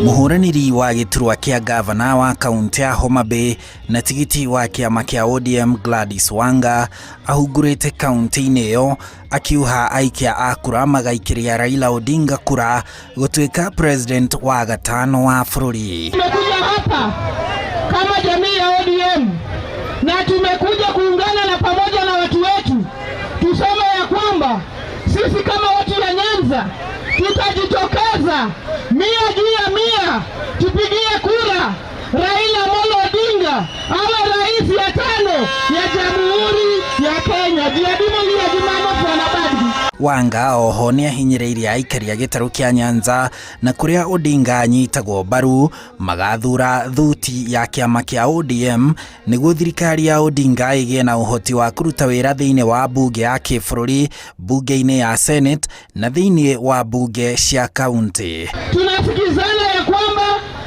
Mũhũranĩri wa gĩturwa kĩa ngavana wa kaũntĩ ya Homa Bay na tigiti wa kĩama kĩa ODM Gladys Wanga ahungurĩte kaũntĩ-inĩ ĩyo akiuha aikia a kura magaikĩria Raila Odinga kura gũtuĩka president wa gatano wa bũrũri. Tumekuja hapa kama jamii ya ODM na tumekuja kuungana na pamoja na watu wetu tuseme ya kwamba sisi kama watu ya Nyanza tutajitokeza 100 juu ya 100 tupigie kura Raila Amolo Odinga awe rais ya tano ya Jamhuri ya Kenya. Jiadimo lia jimano bwana Badgi. Wanga oho nĩ ahinyĩrĩirie aikari a gĩtarũ kĩa Nyanza na kũrĩa Odinga anyitagwo mbaru magathura thuti ya kĩama kĩa ODM nĩguo thirikari ya Odinga ĩgĩe na ũhoti wa kũruta wĩra thĩinĩ wa mbunge ya kĩbũrũri, mbunge-inĩ ya Senate na thĩinĩ wa mbunge cia kaunti. Tunasikizana ya kwamba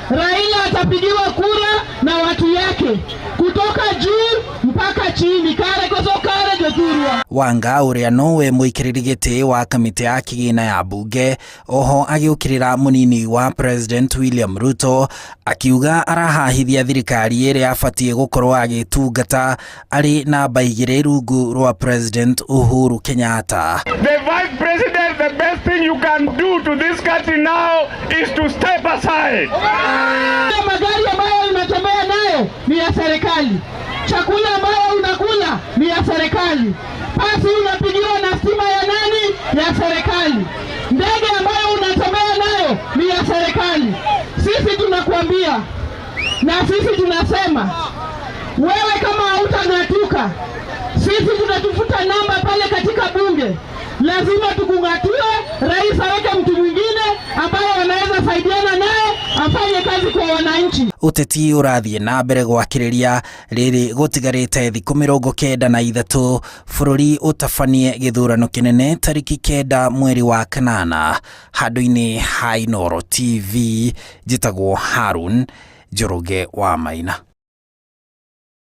Raila atapigiwa kura na watu yake kutoka juu mpaka chini, kare koso kare jothurwa. Wanga ũrĩa nowe mũikarĩri gĩtĩ wa kamĩtĩ ya kĩgĩna ya mbunge oho agĩũkĩrĩra mũnini wa President William Ruto akiuga arahahithia thirikari ĩrĩa abatiĩ gũkorwo agĩtungata arĩ namba 2 rungu rwa President Uhuru Kenyatta. The vice president, the best thing you can do to this country now is to step aside. Magari ambayo unatembea nayo ni ya serikali, chakula ambayo unakula ni ya serikali, pasi unapigiwa na stima ya nani? Ya serikali, ndege ambayo unatembea nayo ni ya serikali. Sisi tunakuambia na sisi tunasema, wewe kama hautang'atuka, sisi tutatafuta namba pale katika bunge, lazima tukung'atue, rais aweke mtu mwingine ambaye wanaweza saidiana naye afanye kazi kwa wananchi. Ũteti ũrathiĩ na mbere gwakĩrĩria rĩrĩ gũtigarĩte thikũ 93 bũrũri ũtabanie gĩthurano kĩnene tarĩki 9 mweri wa kanana. Handũ-inĩ ha Inooro TV, njĩtagwo Harun Njoroge wa Maina.